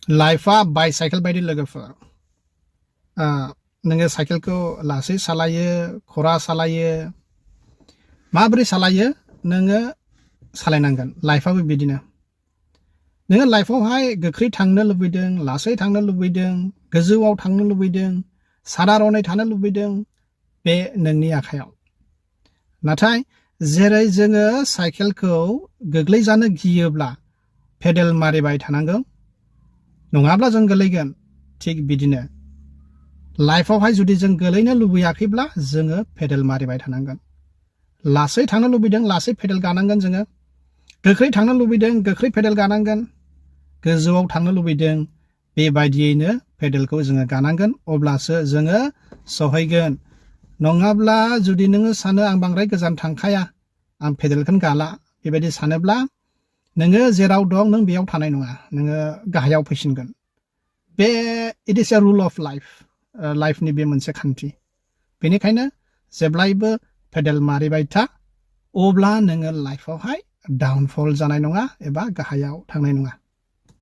लाइफआ bicycle बायदि लोगोफोर नोङो साइकेलखौ लासै सालायो खरा सालायो माबोरै सालायो नोङो सालायनांगोन लाइफआबो बिदिनो नोङो लाइफआवहाय गोख्रै थांनो लुबैदों लासै थांनो लुबैदों गोजौआव थांनो लुबैदों सादारनै थानो लुबैदों बे नोंनि आखायाव नाथाय जेरै जोङो साइकेलखौ गोग्लैजानो गियोब्ला पेडेल मारिबाय थानांगौ नङाब्ला जों गोलैगोन थिग बिदिनो लाइफआवहाय जुदि जों गोलैनो लुबैयाखैब्ला जोङो पेडेल मारिबाय थानांगोन लासै थांनो लुबैदों लासै पेडेल गानांगोन जोङो गोख्रै थांनो लुबैदों गोख्रै पेडेल गानांगोन गोजौआव थांनो लुबैदों बेबायदियैनो पेडेलखौ जोङो गानांगोन अब्लासो जोङो सहैगोन नङाब्ला जुदि नोङो सानो आं बांद्राय गोजान थांखाया आं पेडेलखौनो गाला बेबायदि सानोब्ला नोङो जेराव दं नों बेयाव थानाय नङा नोङो गाहायाव फैसिनगोन बे it is a rule of लाइफनि बे मोनसे खान्थि बेनिखायनो जेब्लायबो पेडेल मारिबाय था अब्ला नोङो लाइफआवहाय डाउनफल जानाय नङा एबा गाहायाव थांनाय नङा